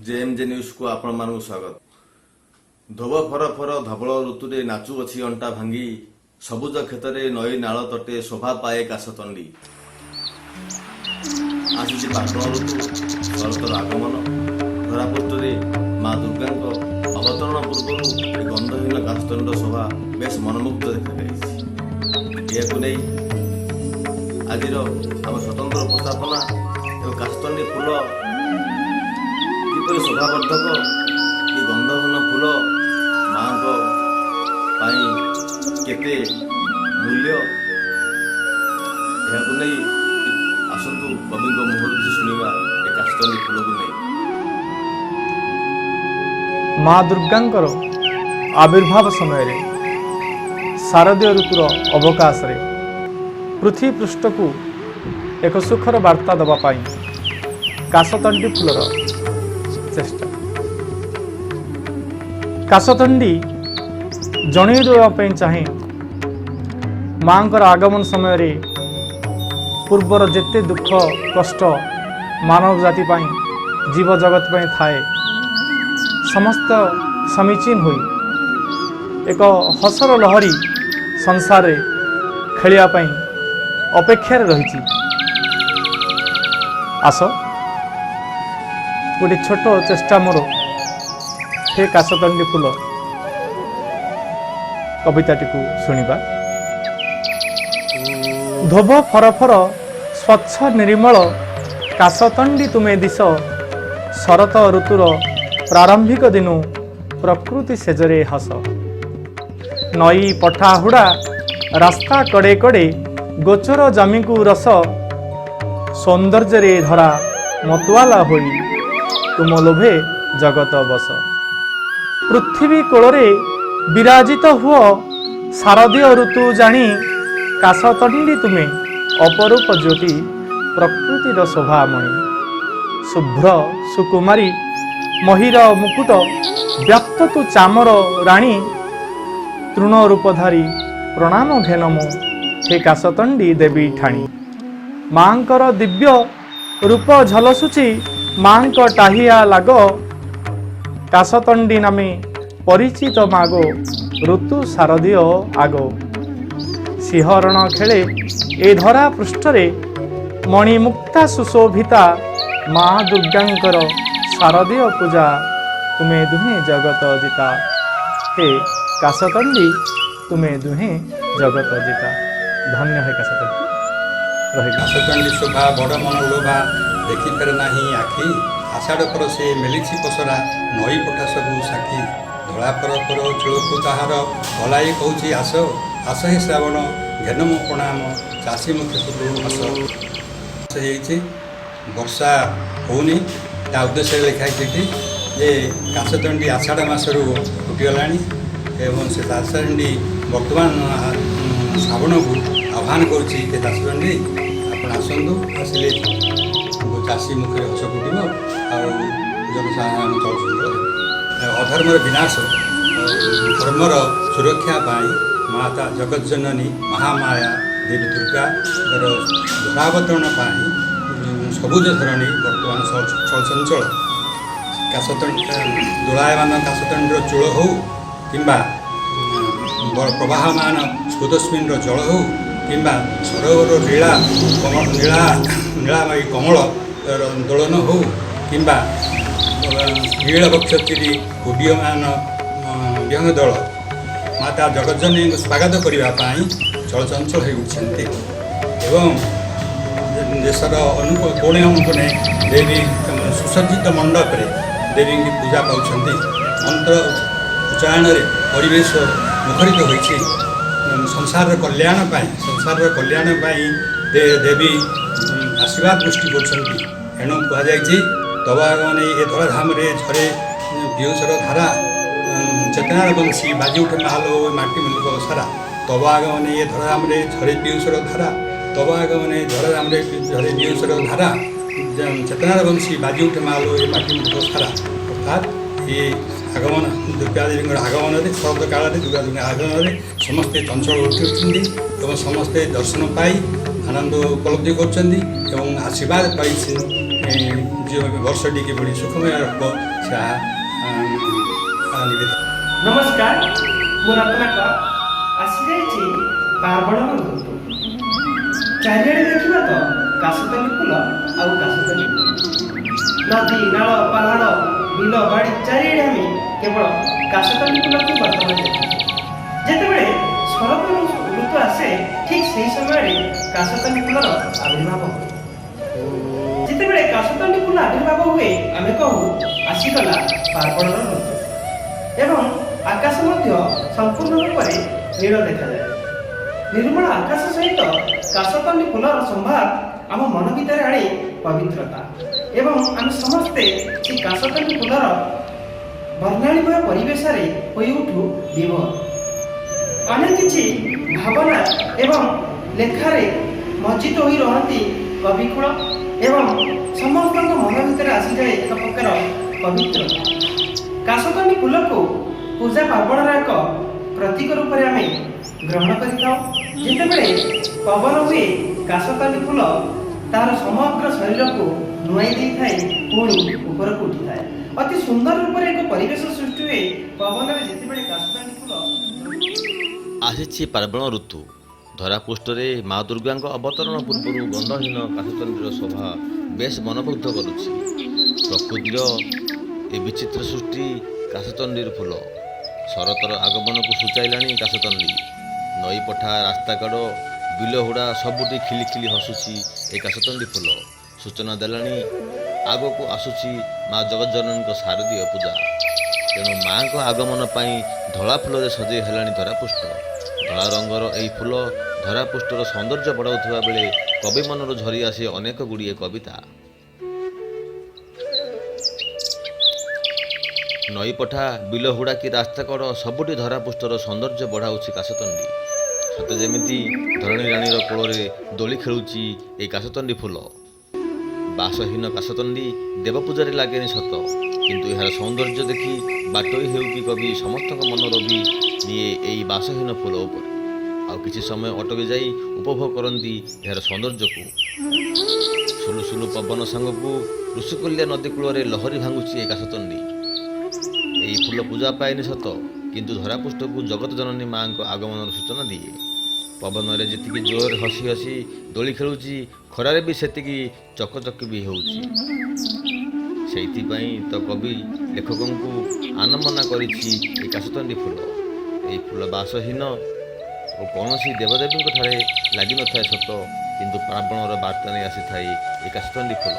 ଜେଏମ୍ଜେ ନ୍ୟୁଜ୍କୁ ଆପଣମାନଙ୍କୁ ସ୍ୱାଗତ। ଧୋବ ଫର ଫର ଧବଳ ଋତୁରେ ନାଚୁଅଛି ଅଣ୍ଟା ଭାଙ୍ଗି, ସବୁଜ କ୍ଷେତରେ ନଈ ନାଳ ତଟେ ଶୋଭା ପାଏ କାଶତଣ୍ଡି। ଆସିଛି ପାର୍ବଣ ଋତୁ, ଶରତର ଆଗମନ। ଧରାପୃଷ୍ଠରେ ମା ଦୁର୍ଗାଙ୍କ ଅବତରଣ ପୂର୍ବରୁ ଏ ଗନ୍ଧହୀନ କାଶତଣ୍ଡିର ଶୋଭା ବେଶ ମନମୁଗ୍ଧ ଦେଖାଯାଇଛି। ଏହାକୁ ନେଇ ଆଜିର ଆମ ସ୍ୱତନ୍ତ୍ର ଉପସ୍ଥାପନା ଏବଂ କାଶତଣ୍ଡି ଫୁଲ କିପରି ଶୋଭାବର୍ଦ୍ଧକ, ଏ ଗନ୍ଧହୀନ ଫୁଲ ମାଙ୍କ ପାଇଁ କେତେ ମୂଲ୍ୟ, ଏହାକୁ ନେଇ ଆସନ୍ତୁ କବିଙ୍କ ମୁହଁରୁ କିଛି ଶୁଣିବା ଏ କାଶତଣ୍ଡି ଫୁଲକୁ ନେଇ। ମା ଦୁର୍ଗାଙ୍କର ଆବିର୍ଭାବ ସମୟରେ, ଶାରଦୀୟ ଋତୁର ଅବକାଶରେ ପୃଥିବୀ ପୃଷ୍ଠକୁ ଏକ ସୁଖର ବାର୍ତ୍ତା ଦେବା ପାଇଁ କାଶତଣ୍ଡି ଫୁଲର ଚେଷ୍ଟା। କାଶତଣ୍ଡି ଜଣେଇ ଦେବା ପାଇଁ ଚାହେଁ, ମାଙ୍କର ଆଗମନ ସମୟରେ ପୂର୍ବର ଯେତେ ଦୁଃଖ କଷ୍ଟ ମାନବ ଜାତି ପାଇଁ, ଜୀବ ଜଗତ ପାଇଁ ଥାଏ, ସମସ୍ତ ସମୀଚୀନ ହୋଇ ଏକ ହସର ଲହରୀ ସଂସାରରେ ଖେଳିବା ପାଇଁ ଅପେକ୍ଷାରେ ରହିଛି। ଆସ, ଗୋଟେ ଛୋଟ ଚେଷ୍ଟା ମୋର, ହେ କାଶତଣ୍ଡି ଫୁଲ କବିତାଟିକୁ ଶୁଣିବା। ଧୋବ ଫର ଫର ସ୍ୱଚ୍ଛ ନିର୍ମଳ କାଶତଣ୍ଡି ତୁମେ ଦିଶ, ଶରତ ଋତୁର ପ୍ରାରମ୍ଭିକ ଦିନୁ ପ୍ରକୃତି ସେଜରେ ହସ। ନଈ ପଠା ହୁଡ଼ା ରାସ୍ତା କଡ଼େ କଡ଼େ ଗୋଚର ଜମିକୁ ରସ, ସୌନ୍ଦର୍ଯ୍ୟରେ ଧରା ମତୁଆଲା ହୋଇ ତୁମ ଲୋଭେ ଜଗତ ବସ। ପୃଥିବୀ କୋଳରେ ବିରାଜିତ ହୁଅ ଶାରଦୀୟ ଋତୁ ଜାଣି, କାଶତଣ୍ଡି ତୁମେ ଅପରୂପ ଜ୍ୟୋତି ପ୍ରକୃତିର ଶୋଭାମଣି। ଶୁଭ୍ର ସୁକୁମାରୀ ମହିର ମୁକୁଟ ବ୍ୟାପ୍ତ ତୁ ଚାମର ରାଣୀ, ତୃଣ ରୂପଧାରୀ ପ୍ରଣାମ ଘେନ ମୁଁ ହେ କାଶତଣ୍ଡି ଦେବୀ ଠାଣି। ମାଙ୍କର ଦିବ୍ୟ ରୂପ ଝଲସୁଛି ମାଙ୍କ ଟାହିଆ ଲାଗ, କାଶତଣ୍ଡି ନାମେ ପରିଚିତ ମାଗୋ ଋତୁ ଶାରଦୀୟ ଆଗ। ଶିହରଣ ଖେଳେ ଏ ଧରା ପୃଷ୍ଠରେ ମଣିମୁକ୍ତା ସୁଶୋଭିତା, ମା ଦୁର୍ଗାଙ୍କର ଶାରଦୀୟ ପୂଜା ତୁମେ ଦୁହେଁ ଜଗତ ଜିତା। ହେ କାଶତଣ୍ଡି, ତୁମେ ଦୁହେଁ ଜଗତ ଜିତା। ଧନ୍ୟ ହେ କାଶତଣ୍ଡି। ରହିଲି। କାଶତଣ୍ଡି ଶୋଭା ବଡ଼ ମନ ଲୋଭା, ଦେଖିପାରେ ନାହିଁ ଆଖି। ଆଷାଢ଼ ପରସେ ମେଲିଛି ପସରା, ନଈ ପଠା ସବୁ ସାକ୍ଷୀ। ଧଳା ଫର ଫର ଚୂଳକୁ ତାହାର ଭଲାଇ କହୁଛି ଆସ, ଆସ ହେ ଶ୍ରାବଣ, ଘେନ ମୋ ପ୍ରଣାମ, ଚାଷୀ ମୁଖେ ଫୁଟୁ ହସ। ହେଇଛି ବର୍ଷା ହେଉନି, ତା ଉଦ୍ଦେଶ୍ୟରେ ଲେଖା ହେଇଛି ଏଠି ଯେ କାଶତଣ୍ଡି ଆଷାଢ଼ ମାସରୁ ଫୁଟିଗଲାଣି ଏବଂ ସେ କାଶତଣ୍ଡି ବର୍ତ୍ତମାନ ଶ୍ରାବଣକୁ ଆହ୍ୱାନ କରୁଛି ଯେ କାଶତଣ୍ଡି ଆପଣ ଆସନ୍ତୁ, ଆସିଲେ ଚାଷୀ ମୁଖରେ ହସ ଫୁଟିବ ଆଉ ଜନସାଧାରଣ ଚଳଚଞ୍ଚଳ ହେବେ। ଅଧର୍ମର ବିନାଶ, ଧର୍ମର ସୁରକ୍ଷା ପାଇଁ ମାତା ଜଗତଜନନୀ ମହାମାୟା ଦେବୀ ଦୁର୍ଗାଙ୍କର ଧରାବତରଣ ପାଇଁ ସବୁଜ ଧରଣୀ ବର୍ତ୍ତମାନ ଚଳଚଞ୍ଚଳ। କାଶତଣ୍ଡି ଦୋଳାୟମାନ କାଶତଣ୍ଡିର ଚୂଳ ହେଉ କିମ୍ବା ପ୍ରବାହମାନ ସ୍ରୋତସ୍ୱିନୀର ଜଳ ହେଉ କିମ୍ବା ସରୋବର ନୀଳା କମଳ, ନୀଳା ନୀଳାମୟୀ କମଳ ଦୋଳନ ହେଉ କିମ୍ବା ନୀଳ ବକ୍ଷ ଚିରି ଉଡୀୟମାନ ବିହଙ୍ଗ ଦଳ ମାତା ଜଗତଜନନୀଙ୍କୁ ସ୍ୱାଗତ କରିବା ପାଇଁ ଚଳଚଞ୍ଚଳ ହୋଇ ଉଠିଛନ୍ତି ଏବଂ ଦେଶର କୋଣେ ଅନୁକୋଣେ ଦେବୀ ସୁସଜ୍ଜିତ ମଣ୍ଡପରେ ଦେବୀଙ୍କୁ ପୂଜା ପାଉଛନ୍ତି। ମନ୍ତ୍ର ଉଚ୍ଚାରଣରେ ପରିବେଶ ମୁଖରିତ ହୋଇଛି। ସଂସାରର କଲ୍ୟାଣ ପାଇଁ ଦେବୀ ଆଶୀର୍ବାଦ ବୃଷ୍ଟି କରୁଛନ୍ତି। ଏଣୁ କୁହାଯାଇଛି, ତବ ଆଗମନେ ଏ ଧରାଧାମରେ ଝରେ ପିୟୁଷର ଧାରା, ଚେତନାର ବଂଶୀ ବାଜି ଉଠେ ମାଲୋ ମାଟି ମୁଲକ ସାରା। ତବ ଆଗମନେ ଏ ଧରାଧାମରେ ଝରେ ପିୟୁଷର ଧାରା, ତବ ଆଗମନେ ଧରାଧାମରେ ଝରେ ପିୟୁଷର ଧାରା, ଚେତନାର ବଂଶୀ ବାଜି ଉଠେ ମାଲୋ ଏ ମାଟି ମୁଲକ ସାରା। ଅର୍ଥାତ୍ ଏ ଆଗମନ, ଦୁର୍ଗା ଦେବୀଙ୍କର ଆଗମନରେ, ଶରତ କାଳରେ ଦୁର୍ଗା ଦେବୀଙ୍କ ଆଗମନରେ ସମସ୍ତେ ଚଞ୍ଚଳ ଉଠି ଉଠୁଛନ୍ତି ଏବଂ ସମସ୍ତେ ଦର୍ଶନ ପାଇ ଆନନ୍ଦ ଉପଲବ୍ଧି କରୁଛନ୍ତି ଏବଂ ଆଶୀର୍ବାଦ ପାଇ ବର୍ଷଟି କିଭଳି ସୁଖମୟ ହେବ ତାହା ନିବେଦନ। ନମସ୍କାର, ମୁଁ ରତ୍ନାକର। ଆସିଯାଇଛି ପାର୍ବଣର ଋତୁ। ଚାରିଆଡ଼େ ଦେଖିବା ତ କାଶତଣ୍ଡି ଫୁଲ ଆଉ କାଶତଣ୍ଡି ଫୁଲ। ନଦୀ, ନାଳ, ପାହାଡ଼, ବିଲ, ବାଡ଼ି ଚାରିଆଡ଼େ ଆମେ କେବଳ କାଶତଣ୍ଡି ଫୁଲକୁ ବର୍ତ୍ତମାନ ଦେଖୁଛୁ। ଯେତେବେଳେ ଶରତ ଋତୁ ଆସେ, ଠିକ୍ ସେହି ସମୟରେ କାଶତଣ୍ଡି ଫୁଲର ଆବିର୍ଭାବ ହୁଏ। ଯେତେବେଳେ କାଶତଣ୍ଡି ଫୁଲ ଆବିର୍ଭାବ ହୁଏ, ଆମେ କହୁ ଆସିଗଲା ପାର୍ବଣର ଋତୁ ଏବଂ ଆକାଶ ମଧ୍ୟ ସମ୍ପୂର୍ଣ୍ଣ ରୂପରେ ନୀଳ ଦେଖାଯାଏ। ନିର୍ମଳ ଆକାଶ ସହିତ କାଶତଣ୍ଡି ଫୁଲର ସମ୍ଭାର ଆମ ମନ ଭିତରେ ଆଣେ ପବିତ୍ରତା ଏବଂ ଆମେ ସମସ୍ତେ ସେ କାଶତଣ୍ଡି ଫୁଲର ବର୍ଣ୍ଣାଳୀମୟ ପରିବେଶରେ ହୋଇ ଉଠୁ ବିଭୋର। ଅନେକ କିଛି ଭାବନା ଏବଂ ଲେଖାରେ ମଜ୍ଜିତ ହୋଇ ରହନ୍ତି କବିକୁଳ ଏବଂ ସମସ୍ତଙ୍କ ମନ ଭିତରେ ଆସିଯାଏ ଏକ ପ୍ରକାର ପବିତ୍ରତା। କାଶତଣ୍ଡି ଫୁଲକୁ ପୂଜା ପାର୍ବଣର ଏକ ପ୍ରତୀକ ରୂପରେ ଆମେ ଗ୍ରହଣ କରିଥାଉ। ଯେତେବେଳେ ପବନ ହୁଏ, କାଶତଣ୍ଡି ଫୁଲ ତାହାର ସମଗ୍ର ଶରୀରକୁ ନୁଆଁଇ ଦେଇଥାଏ, ପୁଣି ଉପରକୁ ଉଠିଥାଏ। ଅତି ସୁନ୍ଦର ରୂପରେ ଏକ ପରିବେଶ ସୃଷ୍ଟି ହୁଏ ପବନରେ ଯେତେବେଳେ କାଶତଣ୍ଡି ଫୁଲ ଆସିଛି ପାର୍ବଣ ଋତୁ। ଧରାପୃଷ୍ଠରେ ମା ଦୁର୍ଗାଙ୍କ ଅବତରଣ ପୂର୍ବରୁ ଗନ୍ଧହୀନ କାଶତଣ୍ଡୀର ଶୋଭା ବେଶ୍ ମନମୁଗ୍ଧ କରୁଛି। ପ୍ରକୃତିର ଏ ବିଚିତ୍ର ସୃଷ୍ଟି କାଶତଣ୍ଡୀର ଫୁଲ ଶରତର ଆଗମନକୁ ସୂଚାଇଲାଣି। କାଶତଣ୍ଡୀ ନଈ ପଠା, ରାସ୍ତାକଡ଼, ବିଲହୁଡ଼ା ସବୁଠି ଖିଲି ଖିଲି ହସୁଛି। ଏ କାଶତଣ୍ଡୀ ଫୁଲ ସୂଚନା ଦେଲାଣି, ଆଗକୁ ଆସୁଛି ମା ଜଗଜ୍ଜନନୀଙ୍କ ଶାରଦୀୟ ପୂଜା। ତେଣୁ ମାଙ୍କ ଆଗମନ ପାଇଁ ଧଳା ଫୁଲରେ ସଜେଇ ହେଲାଣି ଧରାପୃଷ୍ଠ। ଧଳା ରଙ୍ଗର ଏହି ଫୁଲ ଧରାପୃଷ୍ଠର ସୌନ୍ଦର୍ଯ୍ୟ ବଢ଼ାଉଥିବା ବେଳେ କବି ମନରୁ ଝରି ଆସେ ଅନେକ ଗୁଡ଼ିଏ କବିତା। ନଈପଠା, ବିଲହୁଡ଼ା କି ରାସ୍ତାକଡ଼ ସବୁଠି ଧରାପୃଷ୍ଠର ସୌନ୍ଦର୍ଯ୍ୟ ବଢ଼ାଉଛି କାଶତଣ୍ଡୀ। ସତେ ଯେମିତି ଧରଣୀ ରାଣୀର କୋଳରେ ଦୋଳି ଖେଳୁଛି ଏହି କାଶତଣ୍ଡୀ ଫୁଲ। ବାସହୀନ କାଶତଣ୍ଡୀ ଦେବପୂଜାରେ ଲାଗେନି ସତ, କିନ୍ତୁ ଏହାର ସୌନ୍ଦର୍ଯ୍ୟ ଦେଖି ବାଟୋଇ ହେଉ କି କବି, ସମସ୍ତଙ୍କ ମନ ଲୋଭି ନିଏ ଏଇ ବାସହୀନ ଫୁଲ ଉପରେ। ଆଉ କିଛି ସମୟ ଅଟକି ଯାଇ ଉପଭୋଗ କରନ୍ତି ଏହାର ସୌନ୍ଦର୍ଯ୍ୟକୁ। ସୁଲୁସୁଲୁ ପବନ ସାଙ୍ଗକୁ ଋଷିକୁଲ୍ୟା ନଦୀ କୂଳରେ ଲହରୀ ଭାଙ୍ଗୁଛି ଏ କାଶତଣ୍ଡୀ। ଏହି ଫୁଲ ପୂଜା ପାଏନି ସତ, କିନ୍ତୁ ଧରାପୃଷ୍ଠକୁ ଜଗତ ଜନନୀ ମାଙ୍କ ଆଗମନର ସୂଚନା ଦିଏ। ପବନରେ ଯେତିକି ଜୋରରେ ହସି ହସି ଦୋଳି ଖେଳୁଛି, ଖରାରେ ବି ସେତିକି ଚକଚକି ବି ହେଉଛି। ସେଇଥିପାଇଁ ତ କବି ଲେଖକଙ୍କୁ ଆନମନା କରିଛି ଏ କାଶତଣ୍ଡୀ ଫୁଲ। ଏହି ଫୁଲ ବାସହୀନ ଓ କୌଣସି ଦେବଦେବୀଙ୍କ ଠାରେ ଲାଗିନଥାଏ ସତ, କିନ୍ତୁ ପାର୍ବଣର ବାର୍ତ୍ତା ନେଇ ଆସିଥାଏ ଏ କାଶତଣ୍ଡୀ ଫୁଲ।